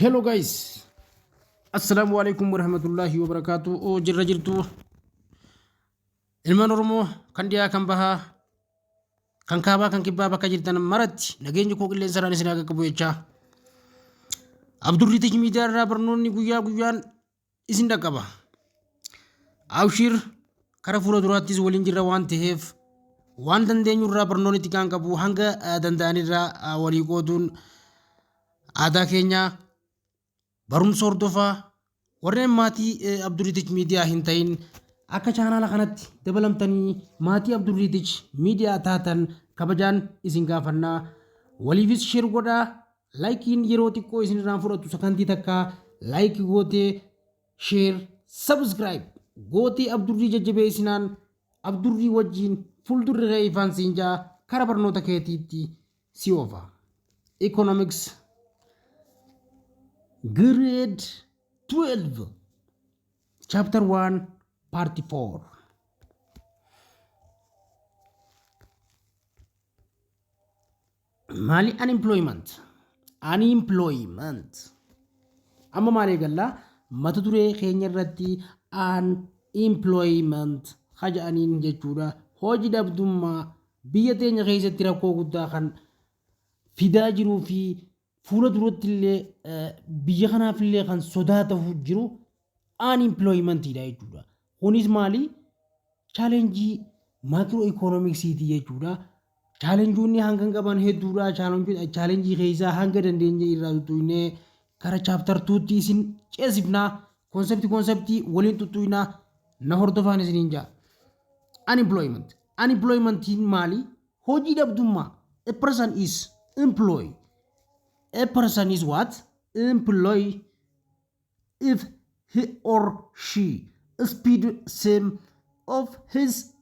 Hello guys. Assalaamu alaikum warahmatullahi wabarakatuh. Oo jirra jirtu. Ilmaan Oromoo kan dhiyaa kan bahaa kan kaabaa kan kibbaa bakka jirtan maratti nageenyi koo qilleensa irraan isin haa qaqqabu jechaa. Abdurrii Tech Miidiyaa irraa barnoonni guyyaa guyyaan isin dhaqqaba. Abshir kara fuula duraattis waliin jirra waan ta'eef waan dandeenyu irraa barnoonni xiqqaan qabu hanga danda'anirraa walii qooduun aadaa keenyaa barumsa hordofaa warreen maatii Abdurriitich miidiyaa hin ta'in akka chaanaala kanatti dabalamtanii maatii Abdurriitich miidiyaa taatan kabajaan isin gaafannaa waliifis share godhaa. Likeiin yeroo xiqqoo isin irraan fudhatu sakantii takka like gootee share subscribe gootee Abdurrii jajjabeessinaan Abdurrii wajjiin fuuldurri kee ifaan siin jaa kara barnoota keetiitti si oofa. Economics Grade 12 Chapter 1 Part 4. Maali unemployment? Unemployment. Amma maal eegallaa? Mata duree keenya irratti unemployment haja'aniin jechuudha. Hojii dhabdummaa biyya teenya keessatti rakkoo guddaa kan fidaa jiruu fi fuula duratti illee biyya kanaaf illee kan sodaa ta'u jiru unemploymentidha jechuudha. Kunis maali? Challenge macro economicsiiti jechuudha. Challengeoonni hanga qaban hedduudha. Challenge keessaa hanga dandeenye irraa tuttuqnee kara chapter twotti isin ceesifnaa. Concept concept waliin tuttuqnaa na hordofaan isiniin jaa. Unemployment. Unemploymentiin maali? Hojii dhabdummaa. A person is employed. A person is what? Employed if he or she spend some of his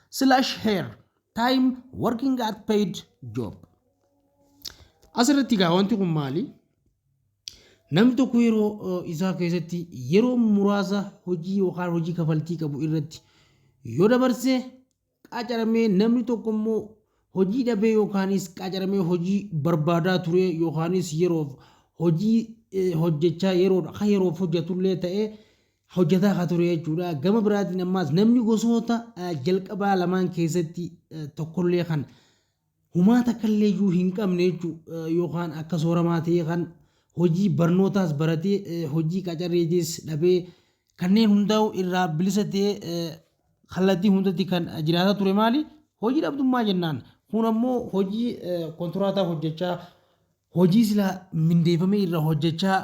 slash her time working at paid job. Asirratti egaa wanti kun maali? Namni tokko yeroo isaa keessatti yeroo muraasa hojii yookaan hojii kafaltii qabu irratti yoo dabarse qacaramee, namni tokko immoo hojii dhabee yookaanis qacaramee hojii barbaadaa ture yookaanis yeroof hojii hojjechaa yeroodha kan yeroof hojjetullee ta'ee hojjetaa kan ture jechuudha. Gama biraatiin ammaas namni gosoota jalqabaa lamaan keessatti tokkollee kan humaa takkallee iyyuu hin qabne jechuudha yookaan akka sooramaa ta'ee kan hojii barnootaas baratee hojii qacarreetis dhabee kanneen hundaa'u irraa bilisa ta'ee kallattii hundatti kan jiraataa ture maali? Hojii dhabdummaa jennaan. Kun ammoo hojii kontiraataa hojjechaa, hojii silaa mindeeffamee irraa hojjechaa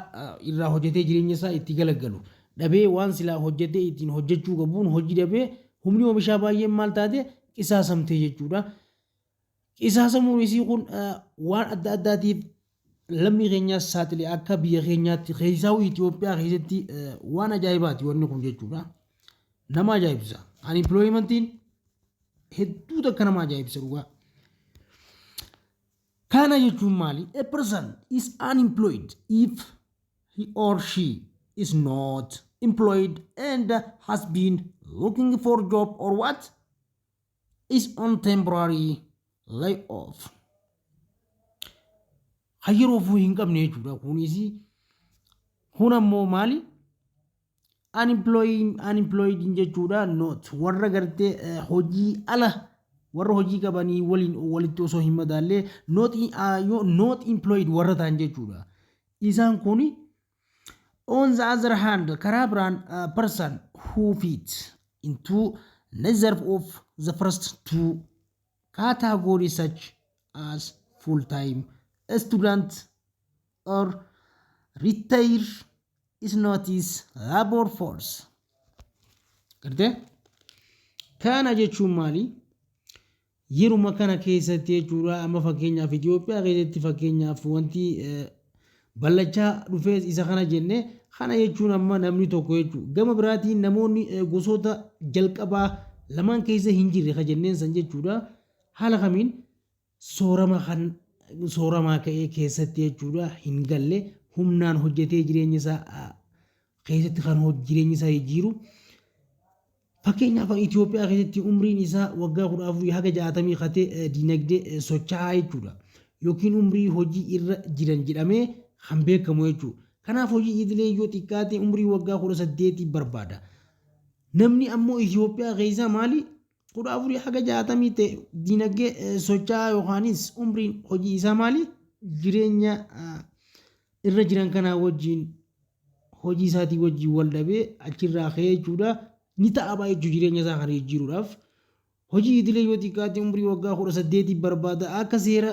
irraa hojjetee jireenya isaa itti galagalu dhabee, waan silaa hojjetee ittiin hojjechuu qabuun hojii dhabee, humni oomishaa baay'een maal taate? Qisaasamtee jechuudha. Qisaasamuun isii kun waan adda addaatiif lammii keenyaas saaxile. Akka biyya keenyaatti keessaa Itoophiyaa keessatti waan ajaa'ibaati wanni kun jechuudha. Nama ajaa'ibsa. Unemploymentiin hedduu takka nama ajaa'ibsa dhugaa. Kana jechuun maali? A person is unemployed if he or she is not employed and has been looking for job or what is on temporary layoff. Kan yeroofuu hin qabne jechuudha. Kunis kun ammoo maali? Unemployed jechuudha, not warra gartee hojii ala warra hojii qabanii waliin walitti osoo hin madaallee not employed warra ta'an jechuudha. Isaan kun, on the other hand, karaa biraan, person who fit into neither of the first two categories, such as full time student or retire, is not is labor force. Gartee? Kana jechuun maali? Yeruma kana keessatti jechuudha, amma fakkeenyaaf Itoophiyaa keessatti fakkeenyaaf wanti ballachaa dhufee isa kana jenne. Kana jechuun amma namni tokko jechuudha. Gama biraatiin namoonni gosoota jalqabaa lamaan keessa hin jirre ka jenneen san jechuudha. Haala kamiin? Soorama kan sooramaa ka'ee keessatti jechuudha hin galle, humnaan hojjetee jireenya isaa keessatti kan jireenya isaa jijjiiru. Fakkeenyaaf Itoophiyaa keessatti umriin isaa waggaa 14 haga 60 katee diinagdee socho'aa jechuudha. Yookiin umrii hojii irra jiran jedhamee kan beekamu jechuudha. Kanaaf hojii idilee yoo xiqqaate umrii waggaa 18 barbaada. Namni ammoo Itoophiyaa keessaa maali? 14 haga 60 ta'e dinagdee socho'aa yookaanis umriin hojii isaa maali? Jireenya irra jiran kanaa wajjin, hojii isaatii wajjin wal dhabee achirraa ka'ee jechuudha. Ni ta'a baay'ee jireenya isaa kana jijjiiruudhaaf. Hojii idilee yoo xiqqaate umrii waggaa 18 barbaada. Akka seera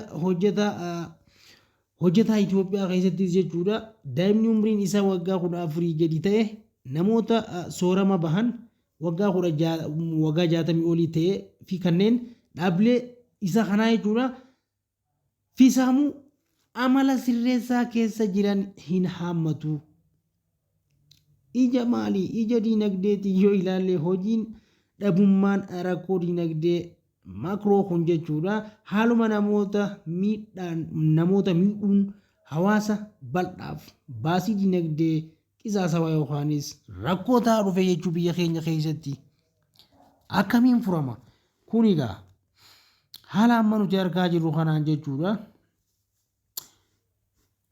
hojjetaa Itoophiyaa keessattis jechuudha. Daa'imni umriin isaa waggaa 14 gadi ta'e, namoota soorama bahan, waggaa waggaa 60 olii ta'e fi kanneen dhaabbilee isa kanaa jechuudha. Fi saamuu amala sirreessaa keessa jiran hin haammatu. Ija maalii? Ija diinagdeetiin yoo ilaalle, hojiin dhabummaan rakkoo diinagdee macro kun jechuudha. Haaluma namoota miidhaan namoota miidhuun hawaasa bal'aaf baasii diinagdee qisaasawaa yookaanis rakkoo ta'aa dhufe jechuu biyya keenya keessatti. Akkamiin furama? Kun egaa haala amma nuti argaa jirru kanaan jechuudha.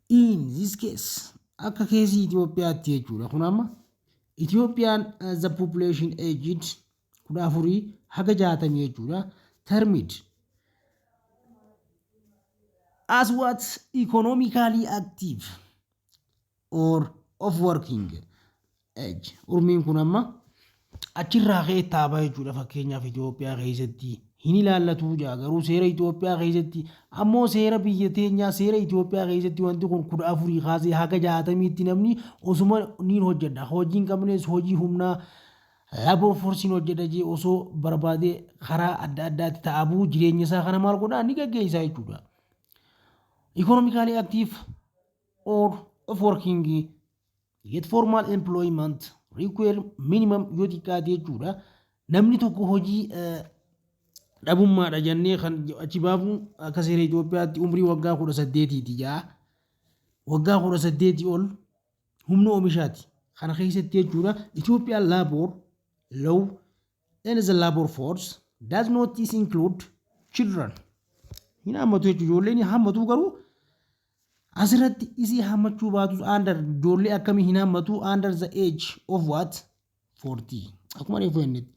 In this case, akka keesii Itoophiyaatti jechuudha. Kun amma Itoophiyaan the population aged 14 haga 60 jechuudha. Termed as what? Economically active or of working age. Urmiin kun amma achirraa ka'ee taabaa jechuudha. Fakkeenyaaf Itoophiyaa keessatti hin ilaallatu jaa, garuu seera Itoophiyaa keessatti ammoo, seera biyya teenyaa, seera Itoophiyaa keessatti wanti kun 14 kaasee haga 60tti namni osuma niin hojjedha, hojii hin qabnes hojii humnaa labor forceiin hojjedha jee osoo barbaadee karaa adda addaatti ta'abuu jireenya isaa kana maal godhaa, ni gaggeessaa jechuudha. Economically active or of working yet formal employment require minimum yoo xiqqaate jechuudha. Namni tokko hojii dhabummaadha jennee kan achi baafnu akka seera Itoophiyaatti umrii waggaa 18ti jaa. Waggaa 18 ol humna oomishaati. Kana keessatti jechuudha, Itoophiyaan labor law and the labor force does not include children. Hin hammatu jechuudha. Ijoolleen hammatu, garuu asirratti isii hammachuu baatus, under ijoollee akkamii hin hammatu? Under the age of what? 40. Akkuma reefu jennetti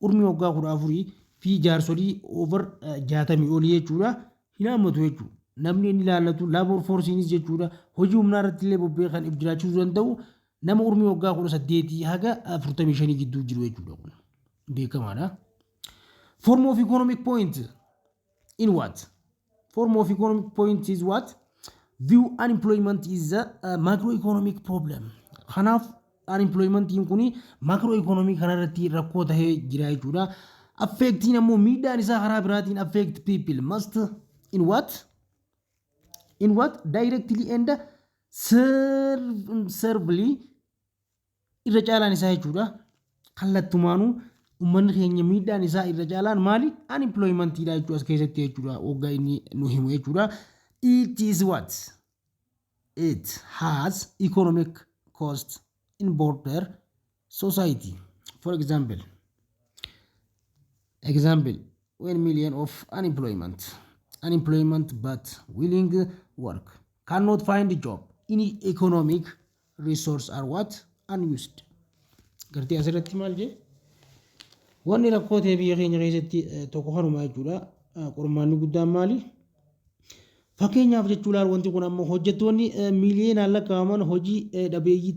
urmii waggaa 14 fi jaarsolii over 60 olii jechuudha hin hammatu jechuudha. Namni inni ilaallatu labor forceiinis jechuudha, hojii humnaa irratti illee bobba'ee kan if jiraachisuu danda'u nama urmii waggaa 18 haga 45 gidduu jiru jechuudha, kun beekamaadha. Form of economic point in what? Form of economic point is what? View unemployment is a macroeconomic problem. Kanaaf unemploymentiin kun macroeconomic kanarratti rakkoo tahee jira jechuudha. Affectiin ammoo miidhaan isaa karaa biraatiin affect people must in what? In what? Directly and severely, irra caalaan isaa jechuudha. Kallattumaanuu uummanni keenya miidhaan isaa irra caalaan maali? Unemploymentiidha jechuudha as keessatti jechuudha, waggaa inni nu himu jechuudha. It is what? It has economic cost in broader society. For example, 1 million of unemployment but willing work cannot find a job in economic resource are what? Unused. Gartee asirratti maal jee? Wanni rakkoo ta'e biyya keenya keessatti tokko kanuma jechuudha. Qormaanni guddaan maali? Fakkeenyaaf jechuudhaan, wanti kun ammoo hojjettoonni miiliyoonaan lakkaa'aman hojii dhabeeyyii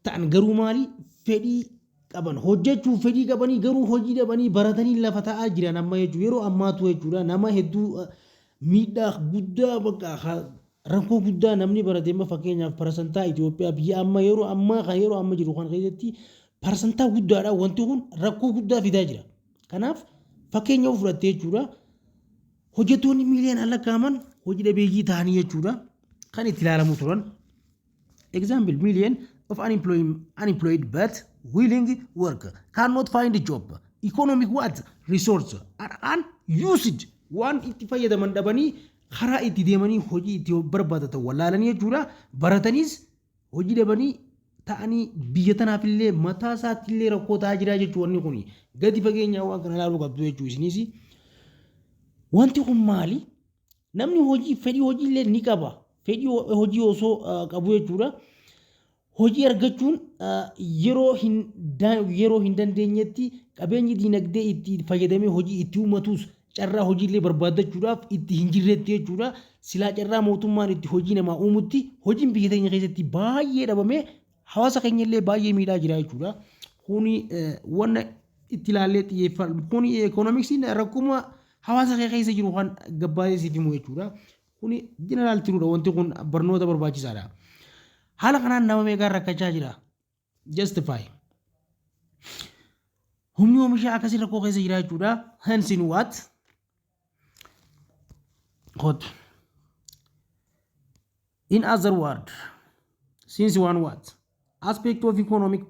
ta'an garuu maali, fedhii qaban, hojjechuuf fedhii qabanii garuu hojii dhabanii baratanii lafa taa'aa jiran amma jechuudha. Yeroo ammaatu jechuudha, nama hedduu miidhaa guddaa, bakka rakkoo guddaa namni barate amma fakkeenyaaf parasantaa Itoophiyaa biyya amma yeroo ammaa kan yeroo amma jiru kan keessatti parasantaa guddaadha. Wanti kun rakkoo guddaa fidaa jira. Kanaaf fakkeenya fudhattee jechuudha, hojjettoonni miiliyoonaan lakkaa'aman hojii dhabeeyyii ta'anii jechuudha kan itti ilaalamu turan. Example, million of unemployed but willing work cannot find a job. Economic what? Resource are unused. Waan itti fayyadaman dhabanii karaa itti deemanii hojii itti barbaadatan wallaalanii jechuudha. Barataniis hojii dhabanii ta'anii biyya tanaaf illee mataa isaatti illee rakkoo ta'aa jira jechuudha wanni kun. Gadi fageenyaa waan kana ilaaluu qabdu jechuudha isinis. Wanti kun maali? Namni hojii fedhii hojii illee ni qaba. Fedhii hojii illee ni qaba. Garuu maali? Hojii Fedhii hojii osoo qabu jechuudha. Hojii argachuun yeroo hin yeroo hin dandeenyetti qabeenyi diinagdee itti fayyadamee hojii itti uumatus carraa hojiillee barbaaddachuudhaaf itti hin jirretti jechuudha. Silaa carraa mootummaan itti hojii namaa uumutti hojiin biyya teenya keessatti baay'ee dhabamee hawaasa keenya illee baay'ee miidhaa jira jechuudha. Kuni wanna itti ilaallee xiyyeeffannoo kuni ikoonomiksiin rakkuma hawaasa kee keessa jiru kan gabbaasee siif himu jechuudha. Kuni general tiruudha, wanti kun barnoota barbaachisaadha. Haala kanaan nama meeqaan rakkachaa jira? Justify. Humni oomishaa akkasii rakkoo keessa jira jechuudha. Hence in what? Hot. In other word, since one what? Aspect of economic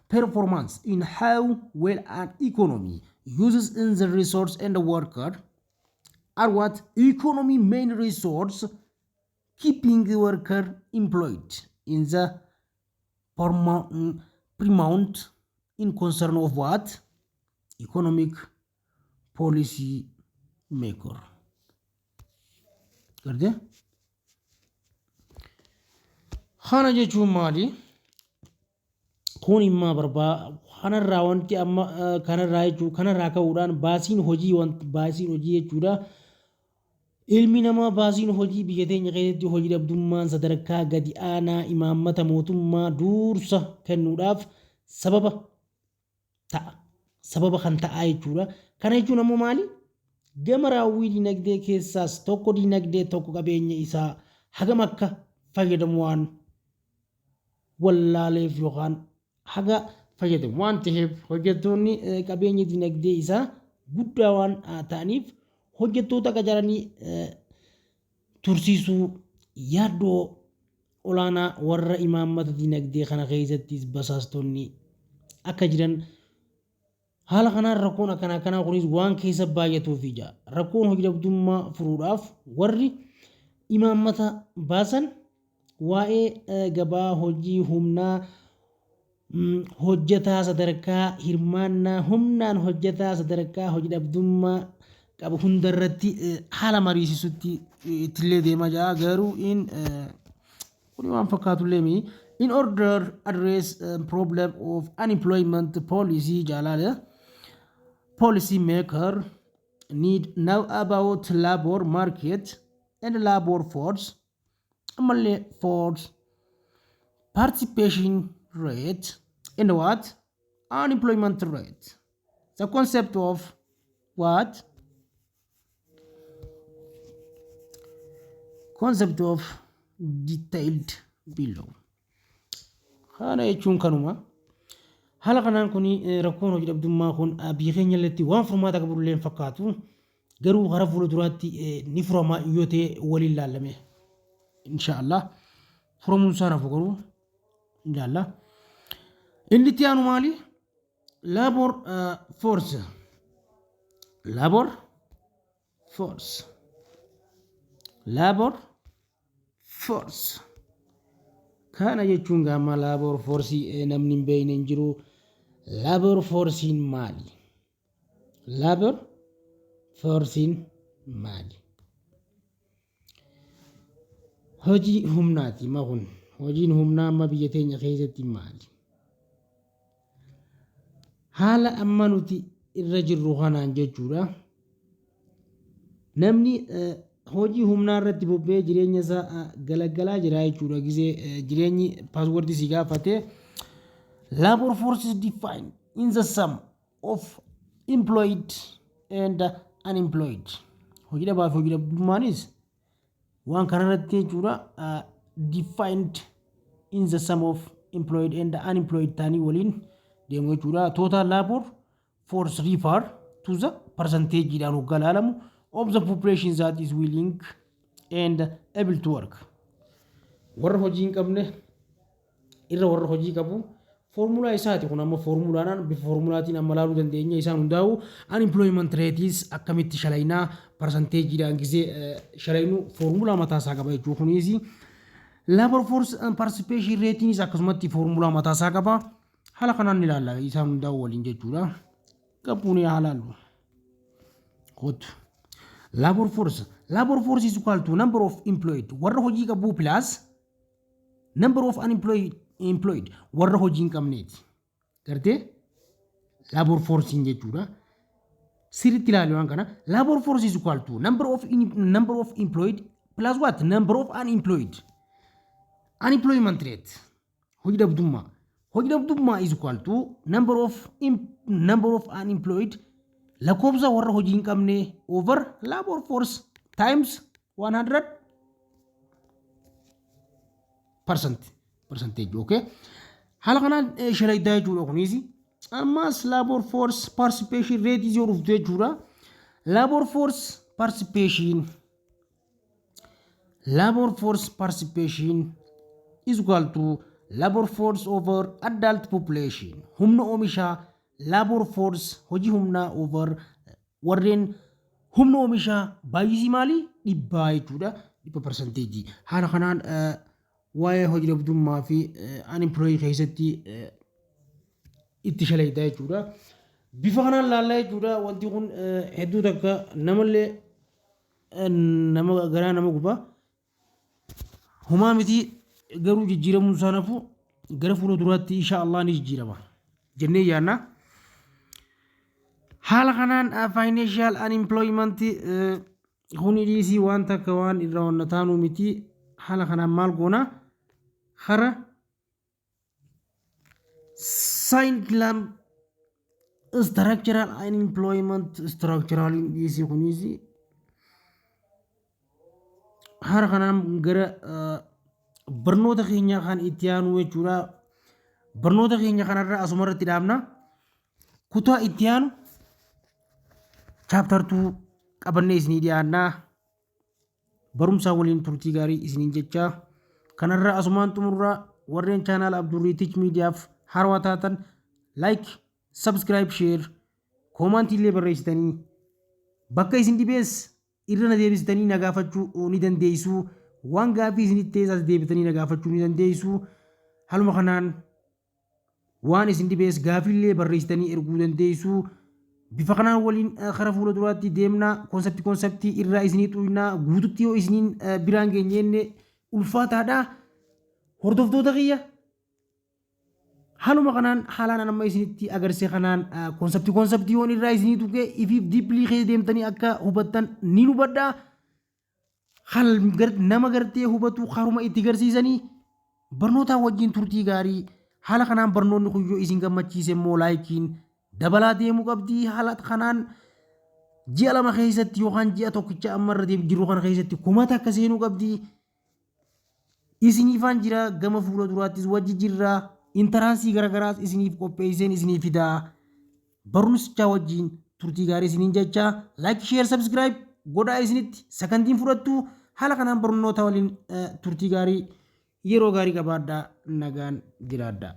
performance in how well an economy uses in the resource and the worker are what economy main resource, keeping the worker employed in the paramount in concern of what economic policy maker. Gartee? Kana jechuun maali? Kun immoo barbaa kanarraa wanti amma kanarraa jechuu kanarraa ka'uudhaan baasiin hojii, wanti baasiin hojii jechuudha. Ilmi namaa baasiin hojii biyya teenya keessatti hojii dhabdummaan sadarkaa gadi aanaa imaammata mootummaa dursa kennuudhaaf sababa ta'a. Sababa kan ta'aa jechuudha. Kana jechuun ammoo maali? Gama raawwii dinagdee keessaas tokko dinagdee tokko qabeenya isaa hagam akka fayyadamu waan wallaaleef yookaan haga fayyadamu waan ta'eef, hojjettoonni qabeenya dinagdee isaa guddaa waan ta'aniif hojjettoota qacaranii tursiisuu yaaddoo olaanaa warra imaammata dinagdee kana keessattis basaastonni akka jiran haala kanaan rakkoon akkana akkanaa kunis waan keessa baay'atuuf ija rakkoon hojii dhabdummaa furuudhaaf warri imaammata baasan waa'ee gabaa hojii humnaa hojjetaa, sadarkaa hirmaannaa humnaan hojjetaa, sadarkaa hojii dhabdummaa qabu hundarratti haala mariisisutti ittillee deemaa jira. Garuu in kuni waan fakkaatullee mi in order address problem of unemployment, policy jaalala policy maker need know about labor market and labor force, ammallee force participation rate and what unemployment rate, the concept of what concept of detailed below. Kana jechuun kanuma haala kanaan kun rakkoon hojii dhabdummaa kun biyya keenya illee waan furmaata qabu illee hin fakkaatu. Garuu karaa fuula duraatti ni furama yoo ta'e waliin laallame, insha Allah furamuun isaa nafu garuu ilaalla. Inni itti aanu maali? Labor force. Labor force. Labor force. Kana jechuun gaama labor force namni hin beekne hin jiru. Labor forcein maali? Labor forcein maali? Hojii humnaati ma kun. Hojiin humnaa amma biyya teenya keessatti maali? Haala amma nuti irra jirru kanaan jechuudha. Namni hojii humnaa irratti bobba'ee jireenya isaa galagalaa jira jechuudha. Gisee jireenyi passwordii si gaafate. Labor force is defined in the sum of employed and unemployed. Hojii dhabaa fi hojii dhabdummaanis waan kanarratti jechuudha, defined in the sum of employed and unemployed ta'anii waliin deemu jechuudha. Total labor force refer to the percentage dhaan hoggaa ilaalamu of the population that is willing and able to work. Warra hojii hin qabne irra warra hojii qabu foormulaa isaati. Kun amma foormulaadhaan bifa foormulaatiin amma ilaaluu dandeenya. Isaan hundaa'u unemployment rates akkamitti shalaynaa, percentageiidhaan gisee shalaynu foormulaa mataa isaa qaba jechuu. Kunis labor force participation rateiinis akkasumatti foormulaa mataa isaa qaba. Haala kanaan ni ilaalla isaan hundaa'u waliin jechuudha. Qabbuun haa ilaallu. Kootu. Labor force. Labor force is equal to number of employed, warra hojii qabu, plus number of unemployed, employed, warra hojii hin qabneeti. Gartee labor force jechuudha. Sirriitti ilaali waan kana. Labor force is equal to number of employed plus what? Number of unemployed. Unemployment rate, hojii dhabdummaa. Hojii dhabdummaa is equal to number of unemployed, lakkoofsa warra hojii hin qabne, over labor force times 100% percentage. Okay, haala kanaan shalaydaa jechuudha. Kunis ammas labor force participation rate yoo dhuftu jechuudha. Labor force participation is equal to labor force over adult population, humna oomishaa, labor force, hojii humnaa, over warreen humna oomishaa baay'isii maalii dhibbaa jechuudha, 100 percentage. Haala kanaan waa'ee hojii dhabdummaa fi unemployed keessatti itti shalaydaa jechuudha. Bifa kanaan laallaa jechuudha. Wanti kun hedduu takka namallee nama garaa nama guba. Homaa miti garuu, jijjiiramuun isaa nafu gara fuula duraatti insha Allah ni jijjiirama jennee yaadna. Haala kanaan financial unemployment kuni dhiisii waan takka waan irra wanna taanuu miti. Haala kanaan maal goona? Hara saayinkilaam structural unemployment, structural dhiisii kunis haala kanaan gara barnoota keenya kan itti aanu jechuudha. Barnoota keenya kanarra asumarratti dhaabna. Kutaa itti aanu chapter 2 qabannee isinii dhiyaannaa. Barumsaa waliin turtii gaarii isiniin jechaa kanarra asumaan xumurraa. Warreen channel Abdurriitich Miidiyaaf haarawaa taatan like, subscribe, share, comment illee barreessitanii bakka isin dhibees irra na deebistanii na gaafachuu ni dandeessu. Waan gaaffii isinitti ta'es as deebitanii na gaafachuu ni dandeessu. Haluma kanaan waan isin dhibees gaaffiillee barreessitanii erguu dandeessu. Bifa kanaan waliin kara fuula duraatti deemna. Concept irraa isinii xuynaa guututti yoo isiniin biraan geenyeenne ulfaataadha. Hordoftoota kiyya, haaluma kanaan haalaan amma isinitti agarsiise kanaan concept yoon irraa isinii tuqee ifiif deeply keessa deemtanii akka hubattan ni hubadhaa. Nama gartee hubatu karuma itti garsiisanii barnoota wajjin turtii gaarii. Haala kanaan barnoonni kun yoo isin gammachiise immoo likeiin dabalaa deemuu qabdii. Haala kanaan ji'a 2 keessatti yookaan ji'a tokkicha amma irra jiru kana keessatti 1000 seenuu qabdii. Isiniifaan jira, gama fuula duraattis wajji jirra. Entrance garagaraas isiniif qopheesseen isinii fidaa. Barumsichaa wajjin turtii gaarii isiniin jecha like, share, subscribe godhaa. Isinitti sakantiin fudhattu. Haala kanaan barnoota waliin turtii gaarii, yeroo gaarii qabaadhaa, nagaan jiraadhaa.